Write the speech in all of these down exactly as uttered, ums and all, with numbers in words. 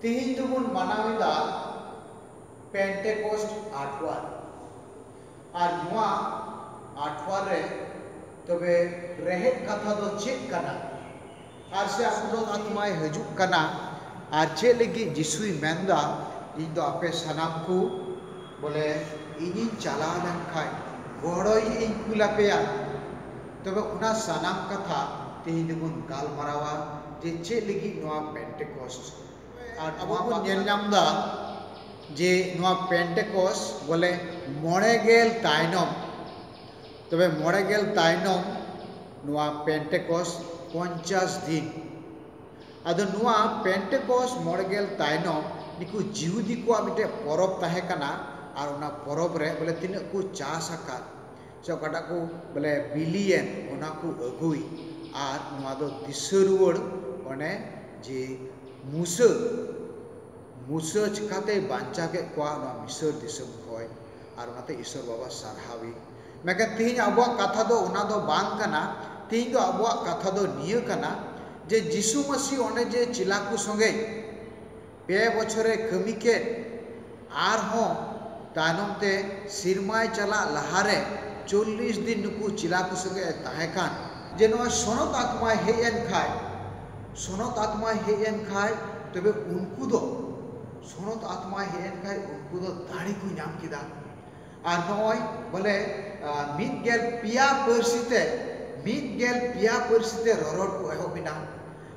ᱛᱮᱦᱮᱧ ᱫᱚᱵᱚᱱ ᱢᱟᱱᱟᱣ ᱮᱫᱟ ᱯᱮᱱᱴᱮᱠᱚᱥᱴ ᱟᱴᱷᱣᱟᱨ᱾ ᱟᱨ ᱱᱚᱣᱟ ᱟᱴᱷᱣᱟᱨ ᱨᱮ ᱛᱚᱵᱮ ᱨᱮᱦᱮᱫ ᱠᱟᱛᱷᱟ ᱫᱚ ᱪᱮᱫ ᱠᱟᱱᱟ? ᱟᱨ ᱥᱮ ᱟᱵᱚ ᱫᱚ ᱟᱛᱢᱟᱭ ᱦᱤᱡᱩᱜ ᱠᱟᱱᱟ ᱟᱨ ᱪᱮᱫ ᱞᱟᱹᱜᱤᱫ ᱡᱤᱥᱩᱭ ᱢᱮᱱᱫᱟ, ᱤᱧ ᱫᱚ ᱟᱯᱮ ᱥᱟᱱᱟᱢ ᱠᱚ ᱵᱚᱞᱮ ᱤᱧᱤᱧ ᱪᱟᱞᱟᱣ ᱞᱮᱱᱠᱷᱟᱱ ᱜᱚᱲᱚᱭᱤᱡ ᱤᱧ ᱠᱩᱞ ᱟᱯᱮᱭᱟ᱾ ᱛᱚᱵᱮ ᱚᱱᱟ ᱥᱟᱱᱟᱢ ᱠᱟᱛᱷᱟ ᱛᱮᱦᱮᱧ ᱫᱚᱵᱚᱱ ᱜᱟᱞᱢᱟᱨᱟᱣᱟ ᱡᱮ ᱪᱮᱫ ᱞᱟᱹᱜᱤᱫ ᱱᱚᱣᱟ ᱯᱮᱱᱴᱮᱠᱚᱥᱴ᱾ ᱟᱨ ᱟᱵᱚ ᱵᱚᱱ ᱧᱮᱞ ᱧᱟᱢ ᱮᱫᱟ ᱡᱮ ᱱᱚᱣᱟ ᱯᱮᱱᱴᱮᱠᱚᱥᱴ ᱵᱚᱞᱮ ᱢᱚᱬᱮ ᱜᱮᱞ ᱛᱟᱭᱱᱚᱢ, ᱛᱚᱵᱮ ᱢᱚᱬᱮ ᱜᱮᱞ ᱛᱟᱭᱱᱚᱢ ᱱᱚᱣᱟ ᱯᱮᱱᱴᱮᱠᱚᱥᱴ ᱯᱚᱧᱪᱟᱥ ᱫᱤᱱ᱾ ᱟᱫᱚ ᱱᱚᱣᱟ ᱯᱮᱱᱴᱮᱠᱚᱥᱴ ᱢᱚᱬᱮ ᱜᱮᱞ ᱛᱟᱭᱱᱚᱢ ᱱᱩᱠᱩ ᱡᱤᱦᱩᱫᱤ ᱠᱚᱣᱟᱜ ᱢᱤᱫᱴᱮᱱ ᱯᱚᱨᱚᱵᱽ ᱛᱟᱦᱮᱸ ᱠᱟᱱᱟ᱾ ᱟᱨ ᱚᱱᱟ ᱯᱚᱨᱚᱵᱽ ᱨᱮ ᱵᱚᱞᱮ ᱛᱤᱱᱟᱹᱜ ᱠᱚ ᱪᱟᱥ ᱟᱠᱟᱫ ᱥᱮ ᱚᱠᱟᱴᱟᱜ ᱠᱚ ᱵᱚᱞᱮ ᱵᱤᱞᱤᱭᱮᱱ, ᱚᱱᱟ ᱠᱚ ᱟᱹᱜᱩᱭ᱾ ᱟᱨ ᱱᱚᱣᱟ ᱫᱚ ᱫᱤᱥᱟᱹ ᱨᱩᱣᱟᱹᱲ ᱚᱱᱮ ᱡᱮ ᱢᱩᱥᱟᱹ, ᱢᱩᱥᱟᱹ ᱪᱤᱠᱟᱛᱮᱭ ᱵᱟᱧᱪᱟᱣ ᱠᱮᱫ ᱠᱚᱣᱟ ᱱᱚᱣᱟ ᱢᱤᱥᱚᱨ ᱫᱤᱥᱚᱢ ᱠᱷᱚᱱ, ᱟᱨ ᱚᱱᱟᱛᱮ ᱤᱥᱚᱨ ᱵᱟᱵᱟ ᱥᱟᱨᱦᱟᱣᱤ᱾ ᱢᱮᱱᱠᱷᱟᱱ ᱛᱮᱦᱮᱧ ᱟᱵᱚᱣᱟᱜ ᱠᱟᱛᱷᱟ ᱫᱚ ᱚᱱᱟ ᱫᱚ ᱵᱟᱝ ᱠᱟᱱᱟ᱾ ᱛᱮᱦᱮᱧ ᱫᱚ ᱟᱵᱚᱣᱟᱜ ᱠᱟᱛᱷᱟ ᱫᱚ ᱱᱤᱭᱟᱹ ᱠᱟᱱᱟ ᱡᱮ ᱡᱤᱥᱩ ᱢᱟᱹᱥᱤ ᱚᱸᱰᱮ ᱡᱮ ᱪᱮᱞᱟ ᱠᱚ ᱥᱚᱸᱜᱮ ᱯᱮ ᱵᱚᱪᱷᱚᱨᱮ ᱠᱟᱹᱢᱤ ᱠᱮᱫ, ᱟᱨᱦᱚᱸ ᱛᱟᱭᱱᱚᱢ ᱛᱮ ᱥᱮᱨᱢᱟᱭ ᱪᱟᱞᱟᱜ ᱞᱟᱦᱟᱨᱮ ᱪᱚᱞᱞᱤᱥ ᱫᱤᱱ ᱱᱩᱠᱩ ᱪᱮᱞᱟ ᱠᱚ ᱥᱚᱸᱜᱮ ᱮ ᱛᱟᱦᱮᱸ ᱠᱟᱱ, ᱡᱮ ᱱᱚᱣᱟ ᱥᱚᱱᱚᱛ ᱟᱛᱢᱟᱭ ᱦᱮᱡ ᱮᱱ ᱠᱷᱟᱡ, ᱥᱚᱱᱚᱛ ᱟᱛᱢᱟᱭ ᱦᱮᱡ ᱮᱱ ᱠᱷᱟᱡ, ᱛᱚᱵᱮ ᱩᱱᱠᱩ ᱫᱚ, ᱥᱚᱱᱚᱛ ᱟᱛᱢᱟᱭ ᱦᱮᱡ ᱮᱱ ᱠᱷᱟᱡ ᱩᱱᱠᱩ ᱫᱚ ᱫᱟᱲᱮ ᱠᱚ ᱧᱟᱢ ᱠᱮᱫᱟ᱾ ᱟᱨ ᱱᱚᱜᱼᱚᱭ ᱵᱚᱞᱮ, ᱟ, ᱢᱤᱫ ᱜᱮᱞ ᱯᱮᱭᱟ ᱯᱟᱹᱨᱥᱤ ᱛᱮ, ᱢᱤᱫ ᱜᱮᱞ ᱯᱮᱭᱟ ᱯᱟᱹᱨᱥᱤ ᱛᱮ ᱨᱚᱨᱚᱲ ᱠᱚ ᱮᱦᱚᱵ ᱮᱱᱟ᱾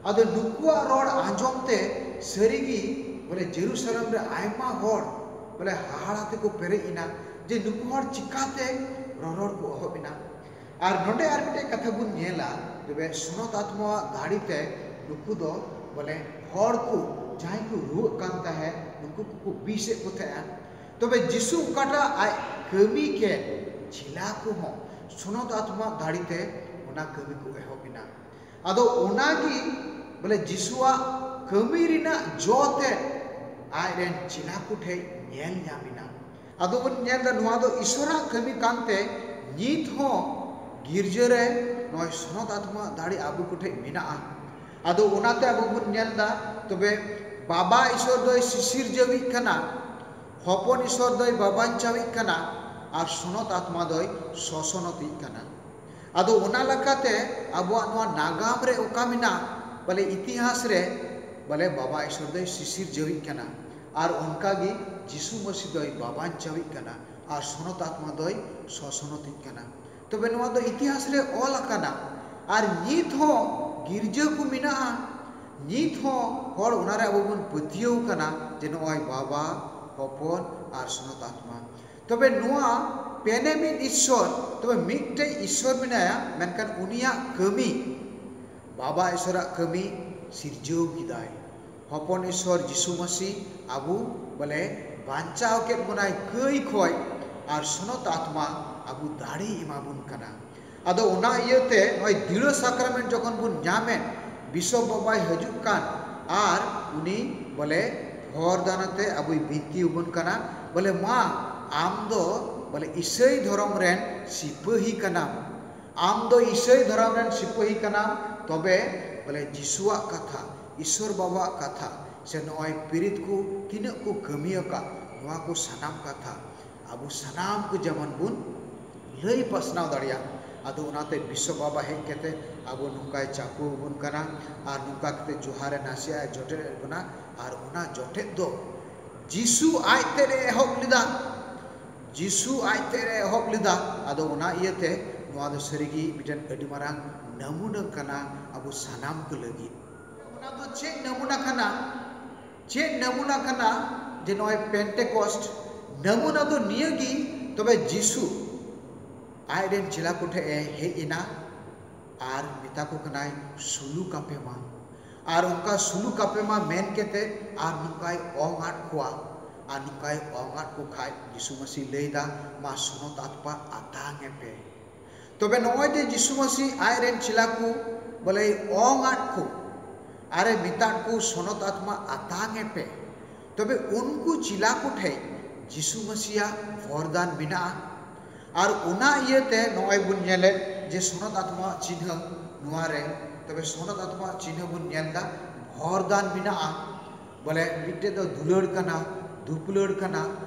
ᱟᱫᱚ ᱱᱩᱠᱩᱣᱟᱜ ᱨᱚᱲ ᱟᱸᱡᱚᱢ ᱛᱮ ᱥᱟᱹᱨᱤᱜᱮ ᱵᱚᱞᱮ ᱡᱮᱨᱩᱥᱟᱞᱮᱢ ᱨᱮ ᱟᱭᱢᱟ ᱦᱚᱲ ᱵᱚᱞᱮ ᱦᱟᱦᱟᱲᱟ ᱛᱮᱠᱚ ᱯᱮᱨᱮᱡ ᱮᱱᱟ ᱡᱮ ᱱᱩᱠᱩ ᱦᱚᱲ ᱪᱤᱠᱟᱛᱮ ᱨᱚᱨᱚᱲ ᱠᱚ ᱮᱦᱚᱵ ᱮᱱᱟ᱾ ᱟᱨ ᱱᱚᱰᱮ ᱟᱨ ᱢᱤᱫᱴᱮᱡ ᱠᱟᱛᱷᱟ ᱵᱚᱱ ᱧᱮᱞᱟ, ᱛᱚᱵᱮ ᱥᱚᱱᱚᱛ ᱟᱛᱢᱟᱣᱟᱜ ᱫᱟᱲᱮ ᱛᱮ ᱱᱩᱠᱩ ᱫᱚ ᱵᱚᱞᱮ ᱦᱚᱲ ᱠᱚ ᱡᱟᱦᱟᱸᱭ ᱠᱚ ᱨᱩᱣᱟᱹᱜ ᱠᱟᱱ ᱛᱟᱦᱮᱸᱫ ᱩᱱᱠᱩ ᱠᱚᱠᱚ ᱵᱤᱥᱮᱫ ᱠᱚ ᱛᱟᱦᱮᱸᱫᱼᱟ᱾ ᱛᱚᱵᱮ ᱡᱤᱥᱩ ᱚᱠᱟᱴᱟᱜ ᱟᱡ ᱠᱟᱹᱢᱤ ᱠᱮᱫ ᱪᱮᱞᱟ ᱠᱚᱦᱚᱸ ᱥᱚᱱᱚᱛ ᱟᱛᱢᱟ ᱫᱟᱲᱮ ᱛᱮ ᱚᱱᱟ ᱠᱟᱹᱢᱤ ᱠᱚ ᱮᱦᱚᱵ ᱮᱱᱟ᱾ ᱟᱫᱚ ᱚᱱᱟᱜᱮ ᱵᱚᱞᱮ ᱡᱤᱥᱩᱣᱟᱜ ᱠᱟᱹᱢᱤ ᱨᱮᱱᱟᱜ ᱡᱚ ᱛᱮ ᱟᱡ ᱨᱮᱱ ᱪᱮᱞᱟ ᱠᱚ ᱴᱷᱮᱡ ᱧᱮᱞ ᱧᱟᱢ ᱮᱱᱟ᱾ ᱟᱫᱚ ᱵᱚᱱ ᱧᱮᱞ ᱮᱫᱟ ᱱᱚᱣᱟ ᱫᱚ ᱤᱥᱚᱨᱟᱜ ᱠᱟᱹᱢᱤ ᱠᱟᱱᱛᱮ ᱱᱤᱛ ᱦᱚᱸ ᱜᱤᱨᱡᱟᱹ ᱨᱮ ᱱᱚᱜᱼᱚᱭ ᱥᱚᱱᱚᱛ ᱟᱛᱢᱟ ᱫᱟᱲᱮ ᱟᱵᱚ ᱠᱚᱴᱷᱮᱡ ᱢᱮᱱᱟᱜᱼᱟ᱾ ᱟᱫᱚ ᱚᱱᱟᱛᱮ ᱟᱵᱚ ᱵᱚᱱ ᱧᱮᱞ ᱮᱫᱟ, ᱛᱚᱵᱮ ᱵᱟᱵᱟ ᱤᱥᱚᱨ ᱫᱚᱭ ᱥᱤᱥᱤᱨᱡᱟᱹᱣᱤᱡ ᱠᱟᱱᱟ, ᱦᱚᱯᱚᱱ ᱤᱥᱚᱨ ᱫᱚᱭ ᱵᱟᱵᱟᱧᱪᱟᱣᱤᱡ ᱠᱟᱱᱟ, ᱟᱨ ᱥᱚᱱᱚᱛ ᱟᱛᱢᱟ ᱫᱚᱭ ᱥᱚᱥᱚᱱᱚᱛᱤᱡ ᱠᱟᱱᱟ᱾ ᱟᱫᱚ ᱚᱱᱟ ᱞᱮᱠᱟᱛᱮ ᱟᱵᱚᱣᱟᱜ ᱱᱚᱣᱟ ᱱᱟᱜᱟᱢ ᱨᱮ ᱚᱠᱟ ᱢᱮᱱᱟᱜ, ᱵᱚᱞᱮ ᱤᱛᱤᱦᱟᱥ ᱨᱮ, ᱵᱚᱞᱮ ᱵᱟᱵᱟ ᱤᱥᱚᱨ ᱫᱚᱭ ᱥᱤᱥᱤᱨᱡᱟᱹᱣᱤᱡ ᱠᱟᱱᱟ, ᱟᱨ ᱚᱱᱠᱟᱜᱮ ᱡᱤᱥᱩ ᱢᱟᱹᱥᱤ ᱫᱚᱭ ᱵᱟᱵᱟᱧᱪᱟᱣᱤᱡ ᱠᱟᱱᱟ, ᱟᱨ ᱥᱚᱱᱚᱛ ᱟᱛᱢᱟ ᱫᱚᱭ ᱥᱚᱥᱚᱱᱚᱛᱤᱡ ᱠᱟᱱᱟ᱾ ᱛᱚᱵᱮ ᱱᱚᱣᱟ ᱫᱚ ᱤᱛᱤᱦᱟᱥ ᱨᱮ ᱚᱞ ᱟᱠᱟᱱᱟ, ᱟᱨ ᱱᱤᱛ ᱦᱚᱸ ᱜᱤᱨᱡᱟᱹ ᱠᱚ ᱢᱮᱱᱟᱜᱼᱟ, ᱱᱤᱛ ᱦᱚᱸ ᱦᱚᱲ ᱚᱱᱟᱨᱮ ᱟᱵᱚ ᱵᱚᱱ ᱯᱟᱹᱛᱭᱟᱹᱣ ᱠᱟᱱᱟ ᱡᱮ ᱱᱚᱜᱼᱚᱭ ᱵᱟᱵᱟ, ᱦᱚᱯᱚᱱ ᱟᱨ ᱥᱚᱱᱚᱛ ᱟᱛᱢᱟ᱾ ᱛᱚᱵᱮ ᱱᱚᱣᱟ ᱯᱮᱱᱮ ᱢᱤᱫ ᱤᱥᱥᱚᱨ, ᱛᱚᱵᱮ ᱢᱤᱫᱴᱮᱡ ᱤᱥᱥᱚᱨ ᱢᱮᱱᱟᱭᱟ, ᱢᱮᱱᱠᱷᱟᱱ ᱩᱱᱤᱭᱟᱜ ᱠᱟᱹᱢᱤ, ᱵᱟᱵᱟ ᱤᱥᱥᱚᱨᱟᱜ ᱠᱟᱹᱢᱤ ᱥᱤᱨᱡᱟᱹᱣ ᱠᱮᱫᱟᱭ᱾ ᱦᱚᱯᱚᱱ ᱤᱥᱥᱚᱨ ᱡᱤᱥᱩ ᱢᱟᱹᱥᱤ ᱟᱵᱚ ᱵᱚᱞᱮ ᱵᱟᱧᱪᱟᱣ ᱠᱮᱫ ᱵᱚᱱᱟᱭ ᱠᱟᱹᱭ ᱠᱷᱚᱡ, ᱟᱨ ᱥᱚᱱᱚᱛ ᱟᱛᱢᱟ ᱟᱵᱚ ᱫᱟᱲᱮᱭ ᱮᱢᱟ ᱵᱚᱱ ᱠᱟᱱᱟ᱾ ᱟᱫᱚ ᱚᱱᱟ ᱤᱭᱟᱹᱛᱮ ᱱᱚᱜᱼᱚᱭ ᱫᱤᱲᱟᱹ ᱥᱟᱠᱨᱟᱢᱮᱱᱴ ᱡᱚᱠᱷᱚᱱ ᱵᱚᱱ ᱧᱟᱢᱮᱫ, ᱵᱤᱥᱚᱯ ᱵᱟᱵᱟᱭ ᱦᱤᱡᱩᱜ ᱠᱟᱱ, ᱟᱨ ᱩᱱᱤ ᱵᱚᱞᱮ ᱦᱚᱨ ᱫᱟᱱᱟᱛᱮ ᱟᱵᱚᱭ ᱵᱤᱱᱛᱤ ᱟᱵᱚᱱ ᱠᱟᱱᱟ, ᱵᱚᱞᱮ ᱢᱟ ᱟᱢ ᱫᱚ ᱵᱚᱞᱮ ᱤᱥᱟᱹᱭ ᱫᱷᱚᱨᱚᱢ ᱨᱮᱱ ᱥᱤᱯᱟᱹᱦᱤ ᱠᱟᱱᱟᱢ, ᱟᱢ ᱫᱚ ᱤᱥᱟᱹᱭ ᱫᱷᱚᱨᱚᱢ ᱨᱮᱱ ᱥᱤᱯᱟᱹᱦᱤ ᱠᱟᱱᱟᱢ, ᱛᱚᱵᱮ ᱵᱚᱞᱮ ᱡᱤᱥᱩᱣᱟᱜ ᱠᱟᱛᱷᱟ, ᱤᱥᱥᱚᱨ ᱵᱟᱵᱟᱣᱟᱜ ᱠᱟᱛᱷᱟ, ᱥᱮ ᱱᱚᱜᱼᱚᱭ ᱯᱤᱨᱤᱛ ᱠᱚ ᱛᱤᱱᱟᱹᱜ ᱠᱚ ᱠᱟᱹᱢᱤ ᱟᱠᱟᱫ, ᱱᱚᱣᱟ ᱠᱚ ᱥᱟᱱᱟᱢ ᱠᱟᱛᱷᱟ ᱟᱵᱚ ᱥᱟᱱᱟᱢ ᱠᱚ ᱡᱮᱢᱚᱱ ᱵᱚᱱ ᱞᱟᱹᱭ ᱯᱟᱥᱱᱟᱣ ᱫᱟᱲᱮᱭᱟᱜ᱾ ᱟᱫᱚ ᱚᱱᱟᱛᱮ ᱵᱤᱥᱥᱚ ᱵᱟᱵᱟ ᱦᱮᱡ ᱠᱟᱛᱮ ᱟᱵᱚ ᱱᱚᱝᱠᱟᱭ ᱪᱟᱯᱚ ᱟᱵᱚᱱ ᱠᱟᱱᱟ, ᱟᱨ ᱱᱚᱝᱠᱟ ᱠᱟᱛᱮ ᱡᱚᱦᱟᱨ ᱮ ᱱᱟᱥᱮᱭᱟᱜ ᱮ ᱡᱚᱴᱮᱫ ᱮᱫ ᱵᱚᱱᱟ, ᱟᱨ ᱚᱱᱟ ᱡᱚᱴᱮᱫ ᱫᱚ ᱡᱤᱥᱩ ᱟᱡ ᱛᱮᱫ ᱮ ᱮᱦᱚᱵ ᱞᱮᱫᱟ᱾ ᱡᱤᱥᱩ ᱟᱡ ᱛᱮᱫ ᱮ ᱮᱦᱚᱵ ᱞᱮᱫᱟ᱾ ᱟᱫᱚ ᱚᱱᱟ ᱤᱭᱟᱹᱛᱮ ᱱᱚᱣᱟ ᱫᱚ ᱥᱟᱹᱨᱤᱜᱮ ᱢᱤᱫᱴᱮᱱ ᱟᱹᱰᱤ ᱢᱟᱨᱟᱝ ᱱᱟᱢᱩᱱᱟᱹ ᱠᱟᱱᱟ ᱟᱵᱚ ᱥᱟᱱᱟᱢ ᱠᱚ ᱞᱟᱹᱜᱤᱫ᱾ ᱚᱱᱟ ᱫᱚ ᱪᱮᱫ ᱱᱟᱢᱩᱱᱟ ᱠᱟᱱᱟ? ᱪᱮᱫ ᱱᱟᱢᱩᱱᱟ ᱠᱟᱱᱟ? ᱡᱮ ᱱᱚᱜᱼᱚᱭ ᱯᱮᱱᱴᱮᱠᱚᱥᱴ ᱱᱟᱢᱩᱱᱟ ᱫᱚ ᱱᱤᱭᱟᱹ ᱜᱮ, ᱛᱚᱵᱮ ᱡᱤᱥᱩ ᱟᱡ ᱨᱮᱱ ᱪᱮᱞᱟ ᱠᱚ ᱴᱷᱮᱱ ᱮ ᱦᱮᱡ ᱮᱱᱟ ᱟᱨ ᱢᱮᱛᱟ ᱠᱚ ᱠᱟᱱᱟᱭ, "ᱥᱩᱞᱩᱠ ᱟᱯᱮ ᱢᱟ", ᱟᱨ ᱚᱱᱠᱟ ᱥᱩᱞᱩᱠ ᱟᱯᱮ ᱢᱟ ᱢᱮᱱ ᱠᱟᱛᱮ ᱟᱨ ᱱᱚᱝᱠᱟᱭ ᱚᱝ ᱟᱫ ᱠᱚᱣᱟ᱾ ᱟᱨ ᱱᱚᱝᱠᱟᱭ ᱚᱝ ᱟᱫ ᱠᱚ ᱠᱷᱟᱡ ᱡᱤᱥᱩ ᱢᱟᱹᱥᱤ ᱞᱟᱹᱭ ᱮᱫᱟ, "ᱢᱟ ᱥᱚᱱᱚᱛ ᱟᱛᱢᱟ ᱟᱛᱟᱝ ᱮᱯᱮ᱾" ᱛᱚᱵᱮ ᱱᱚᱜᱼᱚᱭ ᱡᱮ ᱡᱤᱥᱩ ᱢᱟᱹᱥᱤ ᱟᱡ ᱨᱮᱱ ᱪᱮᱞᱟ ᱠᱚ ᱵᱚᱞᱮ ᱚᱝ ᱟᱫ ᱠᱚ, ᱟᱨᱮ ᱢᱮᱛᱟᱫ ᱠᱚ, "ᱥᱚᱱᱚᱛ ᱟᱛᱢᱟ ᱟᱛᱟᱝ ᱮᱯᱮ", ᱛᱚᱵᱮ ᱩᱱᱠᱩ ᱪᱮᱞᱟ ᱠᱚ ᱴᱷᱮᱡ ᱡᱤᱥᱩ ᱢᱟᱹᱥᱤᱭᱟᱜ ᱵᱚᱨᱫᱟᱱ ᱢᱮᱱᱟᱜᱼᱟ᱾ ᱟᱨ ᱚᱱᱟ ᱤᱭᱟᱹᱛᱮ ᱱᱚᱜᱼᱚᱭ ᱵᱚᱱ ᱧᱮᱞᱮᱫ ᱡᱮ ᱥᱚᱱᱚᱛ ᱟᱛᱢᱟ ᱪᱤᱱᱦᱟᱹ ᱱᱚᱣᱟ ᱨᱮ ᱛᱚᱵᱮ ᱥᱚᱱᱚᱛ ᱟᱛᱢᱟ ᱪᱤᱱᱦᱟᱹ ᱵᱚᱱ ᱧᱮᱞ ᱮᱫᱟ, ᱵᱷᱚᱨ ᱫᱟᱱ ᱢᱮᱱᱟᱜᱼᱟ᱾ ᱵᱚᱞᱮ ᱢᱤᱫᱴᱮᱡ ᱫᱚ ᱫᱩᱞᱟᱹᱲ ᱠᱟᱱᱟ, ᱫᱩᱯᱞᱟᱹᱲ ᱠᱟᱱᱟ,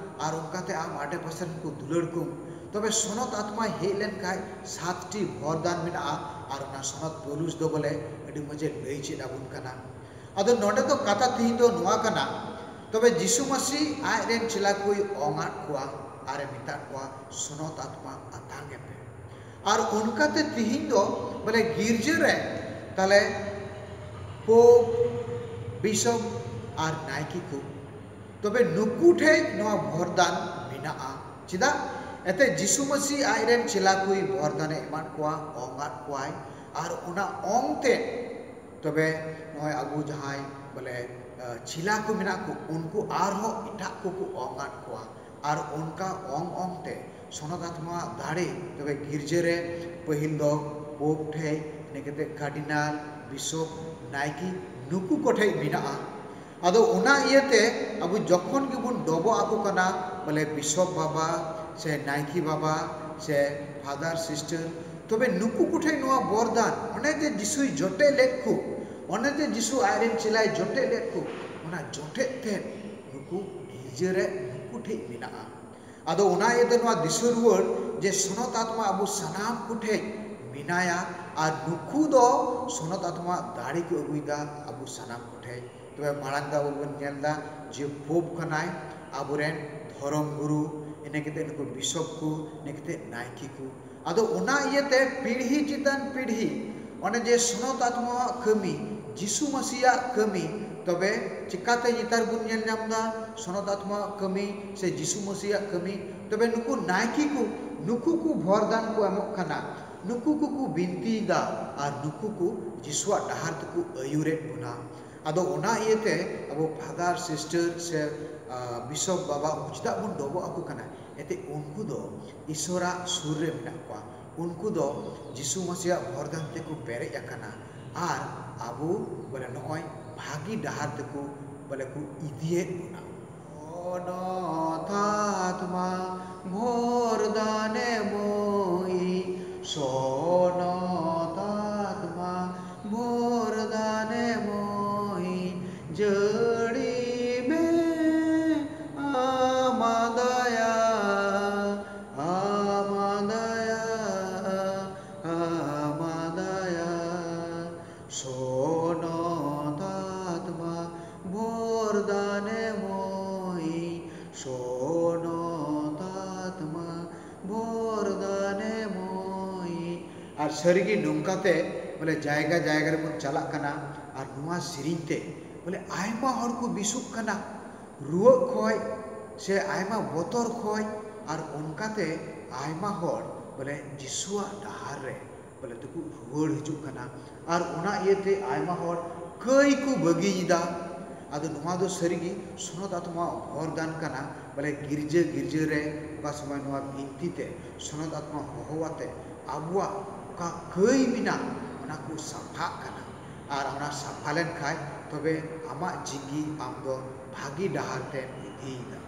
ᱟᱨ ᱚᱱᱠᱟᱛᱮ ᱟᱢ ᱟᱰᱮ ᱯᱟᱥᱮ ᱨᱮᱱ ᱠᱚ ᱫᱩᱞᱟᱹᱲ ᱠᱚᱢ᱾ ᱛᱚᱵᱮ ᱥᱚᱱᱚᱛ ᱟᱛᱢᱟᱭ ᱦᱮᱡ ᱞᱮᱱᱠᱷᱟᱡ ᱥᱟᱛᱴᱤ ᱵᱷᱚᱨ ᱫᱟᱱ ᱢᱮᱱᱟᱜᱼᱟ, ᱟᱨ ᱚᱱᱟ ᱥᱚᱱᱚᱛ ᱯᱳᱞᱩᱥ ᱫᱚ ᱵᱚᱞᱮ ᱟᱹᱰᱤ ᱢᱚᱡᱽ ᱮ ᱞᱟᱹᱭ ᱪᱮᱫ ᱟᱵᱚᱱ ᱠᱟᱱᱟ᱾ ᱟᱫᱚ ᱱᱚᱰᱮ ᱫᱚ ᱠᱟᱛᱷᱟ ᱛᱤᱦᱤᱧ ᱫᱚ ᱱᱚᱣᱟ ᱠᱟᱱᱟ, ᱛᱚᱵᱮ ᱡᱤᱥᱩ ᱢᱟᱹᱥᱤ ᱟᱡ ᱨᱮᱱ ᱪᱮᱞᱟ ᱠᱚᱭ ᱚᱝᱟᱫ ᱠᱚᱣᱟ ᱟᱨᱮ ᱢᱮᱛᱟᱫ ᱠᱚᱣᱟ, ᱥᱚᱱᱚᱛ ᱟᱛᱢᱟ ᱟᱛᱟᱝ ᱮᱯᱮ᱾ ᱟᱨ ᱚᱱᱠᱟᱛᱮ ᱛᱤᱦᱤᱧ ᱫᱚ ᱵᱚᱞᱮ ᱜᱤᱨᱡᱟᱹ ᱨᱮ ᱛᱟᱦᱞᱮ ᱯᱳᱯ, ᱵᱤᱥᱚᱯ ᱟᱨ ᱱᱟᱭᱠᱮ ᱠᱚ, ᱛᱚᱵᱮ ᱱᱩᱠᱩ ᱴᱷᱮᱡ ᱱᱚᱣᱟ ᱵᱷᱚᱨᱫᱟᱱ ᱢᱮᱱᱟᱜᱼᱟ᱾ ᱪᱮᱫᱟᱜ? ᱮᱱᱛᱮ ᱡᱤᱥᱩ ᱢᱟᱹᱥᱤ ᱟᱡ ᱨᱮᱱ ᱪᱮᱞᱟ ᱠᱚᱭ ᱵᱷᱚᱨᱫᱟᱱᱮ ᱮᱢᱟᱫ ᱠᱚᱣᱟ, ᱚᱝᱟᱫ ᱠᱚᱣᱟᱭ, ᱟᱨ ᱚᱱᱟ ᱚᱝ ᱛᱮ ᱛᱚᱵᱮ ᱱᱚᱜᱼᱚᱭ ᱟᱵᱚ ᱡᱟᱦᱟᱸᱭ ᱵᱚᱞᱮ, ᱟ, ᱪᱮᱞᱟ ᱠᱚ ᱢᱮᱱᱟᱜ ᱠᱚ, ᱩᱱᱠᱩ ᱟᱨᱦᱚᱸ ᱮᱴᱟᱜ ᱠᱚᱠᱚ ᱚᱝᱟᱫ ᱠᱚᱣᱟ᱾ ᱟᱨ ᱚᱱᱠᱟ ᱚᱝ ᱚᱝ ᱛᱮ ᱥᱚᱱᱚᱛ ᱟᱛᱢᱟᱣᱟᱜ ᱫᱟᱲᱮ ᱛᱚᱵᱮ ᱜᱤᱨᱡᱟᱹ ᱨᱮ ᱯᱟᱹᱦᱤᱞ ᱫᱚ ᱯᱳᱯ ᱴᱷᱮᱡ, ᱤᱱᱟᱹ ᱠᱟᱛᱮ ᱠᱟᱨᱰᱤᱱᱟᱞ, ᱵᱤᱥᱚᱯ, ᱱᱟᱭᱠᱮ, ᱱᱩᱠᱩ ᱠᱚᱴᱷᱮᱡ ᱢᱮᱱᱟᱜᱼᱟ᱾ ᱟᱫᱚ ᱚᱱᱟ ᱤᱭᱟᱹᱛᱮ ᱟᱵᱚ ᱡᱚᱠᱷᱚᱱ ᱜᱮᱵᱚᱱ ᱰᱚᱵᱚᱜ ᱟᱠᱚ ᱠᱟᱱᱟ, ᱵᱚᱞᱮ ᱵᱤᱥᱚᱯ ᱵᱟᱵᱟ ᱥᱮ ᱱᱟᱭᱠᱮ ᱵᱟᱵᱟ ᱥᱮ ᱯᱷᱟᱫᱟᱨ ᱥᱤᱥᱴᱟᱨ, ᱛᱚᱵᱮ ᱱᱩᱠᱩ ᱠᱚᱴᱷᱮᱡ ᱱᱚᱣᱟ ᱵᱚᱨᱫᱟᱱ, ᱚᱱᱮ ᱡᱮ ᱡᱤᱥᱩᱭ ᱡᱚᱴᱮᱫ ᱞᱮᱫ ᱠᱚ, ᱚᱱᱮ ᱡᱮ ᱡᱤᱥᱩ ᱟᱡᱨᱮᱱ ᱪᱮᱞᱟᱭ ᱡᱚᱴᱮᱫ ᱞᱮᱫ ᱠᱚ, ᱚᱱᱟ ᱡᱚᱴᱮᱫ ᱛᱮ ᱱᱩᱠᱩ ᱜᱤᱨᱡᱟᱹ ᱨᱮ ᱱᱩᱠᱩ ᱴᱷᱮᱡ ᱢᱮᱱᱟᱜᱼᱟ᱾ ᱟᱫᱚ ᱚᱱᱟ ᱤᱭᱟᱹᱛᱮ ᱱᱚᱣᱟ ᱫᱤᱥᱟᱹ ᱨᱩᱣᱟᱹᱲ ᱡᱮ ᱥᱚᱱᱚᱛ ᱟᱛᱢᱟ ᱟᱵᱚ ᱥᱟᱱᱟᱢ ᱠᱚᱴᱷᱮᱡ ᱢᱮᱱᱟᱭᱟ, ᱟᱨ ᱱᱩᱠᱩ ᱫᱚ ᱥᱚᱱᱚᱛ ᱟᱛᱢᱟ ᱫᱟᱲᱮ ᱠᱚ ᱟᱹᱜᱩᱭᱮᱫᱟ ᱟᱵᱚ ᱥᱟᱱᱟᱢ ᱠᱚᱴᱷᱮᱡ᱾ ᱛᱚᱵᱮ ᱢᱟᱲᱟᱝ ᱫᱚ ᱟᱵᱚ ᱵᱚᱱ ᱧᱮᱞ ᱮᱫᱟ ᱡᱮ ᱯᱳᱯ ᱠᱟᱱᱟᱭ, ᱟᱵᱚᱨᱮᱱ ᱫᱷᱚᱨᱚᱢ ᱜᱩᱨᱩ, ᱤᱱᱟᱹ ᱠᱟᱛᱮ ᱱᱩᱠᱩ ᱵᱤᱥᱚᱯ ᱠᱚ, ᱤᱱᱟᱹ ᱠᱟᱛᱮ ᱱᱟᱭᱠᱮ ᱠᱚ᱾ ᱟᱫᱚ ᱚᱱᱟ ᱤᱭᱟᱹᱛᱮ ᱯᱤᱲᱦᱤ ᱪᱮᱛᱟᱱ ᱯᱤᱲᱦᱤ ᱚᱱᱮ ᱡᱮ ᱥᱚᱱᱚᱛ ᱟᱛᱢᱟᱣᱟᱜ ᱠᱟᱹᱢᱤ, ᱡᱤᱥᱩ ᱢᱟᱹᱥᱤᱭᱟᱜ ᱠᱟᱹᱢᱤ, ᱛᱚᱵᱮ ᱪᱤᱠᱟᱛᱮ ᱱᱮᱛᱟᱨ ᱵᱚᱱ ᱧᱮᱞ ᱧᱟᱢ ᱮᱫᱟ ᱥᱚᱱᱚᱛ ᱟᱛᱢᱟᱣᱟᱜ ᱠᱟᱹᱢᱤ ᱥᱮ ᱡᱤᱥᱩ ᱢᱟᱹᱥᱤᱭᱟᱜ ᱠᱟᱹᱢᱤ? ᱛᱚᱵᱮ ᱱᱩᱠᱩ ᱱᱟᱭᱠᱮ ᱠᱚ, ᱱᱩᱠᱩ ᱠᱚ ᱵᱷᱚᱨᱫᱟᱱ ᱠᱚ ᱮᱢᱚᱜ ᱠᱟᱱᱟ, ᱱᱩᱠᱩ ᱠᱚᱠᱚ ᱵᱤᱱᱛᱤᱭᱮᱫᱟ ᱟᱨ ᱱᱩᱠᱩ ᱠᱚ ᱡᱤᱥᱩᱣᱟᱜ ᱰᱟᱦᱟᱨ ᱛᱮᱠᱚ ᱟᱹᱭᱩᱨᱮᱫ ᱵᱚᱱᱟ᱾ ᱟᱫᱚ ᱚᱱᱟ ᱤᱭᱟᱹᱛᱮ ᱟᱵᱚ ᱯᱷᱟᱫᱟᱨ, ᱥᱤᱥᱴᱟᱨ ᱥᱮ, ᱟ, ᱵᱤᱥᱚᱯ ᱵᱟᱵᱟ ᱩᱱᱠᱩ ᱪᱮᱫᱟᱜ ᱵᱚᱱ ᱰᱚᱵᱚᱜ ᱟᱠᱚ ᱠᱟᱱᱟ? ᱮᱱᱛᱮ ᱩᱱᱠᱩ ᱫᱚ ᱤᱥᱚᱨᱟᱜ ᱥᱩᱨ ᱨᱮ ᱢᱮᱱᱟᱜ ᱠᱚᱣᱟ, ᱩᱱᱠᱩ ᱫᱚ ᱡᱤᱥᱩ ᱢᱟᱹᱥᱤᱭᱟᱜ ᱵᱷᱚᱨᱫᱟᱱ ᱛᱮᱠᱚ ᱯᱮᱨᱮᱡ ᱟᱠᱟᱱᱟ, ᱟᱨ ᱟᱵᱚ ᱵᱚᱞᱮ ᱱᱚᱜᱼᱚᱭ ᱵᱷᱟᱹᱜᱤ ᱰᱟᱦᱟᱨ ᱛᱮᱠᱚ ᱵᱚᱞᱮ ᱠᱚ ᱤᱫᱤᱭᱮᱫ ᱵᱚᱱᱟ᱾ ᱚᱱᱚᱛᱟᱛᱢᱟ ᱵᱷᱚᱨᱫᱟᱱᱮ ᱢᱚᱭ, ᱥᱚᱱᱚᱛᱟᱛᱢᱟ ᱡᱟᱹᱲᱤ ᱢᱮ ᱟᱢᱟᱜ ᱫᱟᱭᱟ, ᱟᱢᱟᱜ ᱫᱟᱭᱟ, ᱟᱢᱟᱜ ᱫᱟᱭᱟ᱾ ᱥᱚᱱᱚᱛ ᱟᱛᱢᱟ ᱵᱷᱚᱨ ᱫᱟᱱᱮ ᱢᱚᱭ, ᱥᱚᱱᱚᱛ ᱟᱛᱢᱟ ᱵᱷᱚᱨ ᱫᱟᱱᱮ ᱢᱚᱭ᱾ ᱟᱨ ᱥᱟᱹᱨᱤᱜᱮ ᱱᱚᱝᱠᱟᱛᱮ ᱵᱚᱞᱮ ᱡᱟᱭᱜᱟ ᱡᱟᱭᱜᱟ ᱨᱮᱵᱚᱱ ᱪᱟᱞᱟᱜ ᱠᱟᱱᱟ ᱟᱨ ᱱᱚᱣᱟ ᱥᱮᱨᱮᱧ ᱛᱮ ᱵᱚᱞᱮ ᱟᱭᱢᱟ ᱦᱚᱲ ᱠᱚ ᱵᱮᱥᱚᱜ ᱠᱟᱱᱟ ᱨᱩᱣᱟᱹᱜ ᱠᱷᱚᱡ ᱥᱮ ᱟᱭᱢᱟ ᱵᱚᱛᱚᱨ ᱠᱷᱚᱡ, ᱟᱨ ᱚᱱᱠᱟᱛᱮ ᱟᱭᱢᱟ ᱦᱚᱲ ᱵᱚᱞᱮ ᱡᱤᱥᱩᱣᱟᱜ ᱰᱟᱦᱟᱨ ᱨᱮ ᱵᱚᱞᱮ ᱛᱮᱠᱚ ᱨᱩᱣᱟᱹᱲ ᱦᱤᱡᱩᱜ ᱠᱟᱱᱟ᱾ ᱟᱨ ᱚᱱᱟ ᱤᱭᱟᱹᱛᱮ ᱟᱭᱢᱟ ᱦᱚᱲ ᱠᱟᱹᱭ ᱠᱚ ᱵᱟᱹᱜᱤᱭᱮᱫᱟ᱾ ᱟᱫᱚ ᱱᱚᱣᱟ ᱫᱚ ᱥᱟᱹᱨᱤᱜᱮ ᱥᱚᱱᱚᱛ ᱟᱛᱢᱟ ᱵᱷᱚᱨ ᱫᱟᱱ ᱠᱟᱱᱟ᱾ ᱵᱚᱞᱮ ᱜᱤᱨᱡᱟᱹ ᱜᱤᱨᱡᱟᱹ ᱨᱮ ᱚᱠᱟ ᱥᱚᱢᱚᱭ ᱱᱚᱣᱟ ᱵᱤᱱᱛᱤ ᱛᱮ ᱥᱚᱱᱚᱛ ᱟᱛᱢᱟ ᱦᱚᱦᱚ ᱟᱛᱮ ᱟᱵᱚᱣᱟᱜ ᱚᱠᱟ ᱠᱟᱹᱭ ᱢᱮᱱᱟᱜ ᱚᱱᱟ ᱠᱚ ᱥᱟᱯᱷᱟᱜ ᱠᱟᱱᱟ᱾ ᱟᱨ ᱚᱱᱟ ᱥᱟᱯᱷᱟ ᱞᱮᱱ ᱠᱷᱟᱡ ᱛᱚᱵᱮ ᱟᱢᱟᱜ ᱡᱤᱣᱤ ᱟᱢ ᱫᱚ ᱵᱷᱟᱹᱜᱤ ᱰᱟᱦᱟᱨ ᱛᱮᱢ ᱤᱫᱤᱭᱮᱫᱟ᱾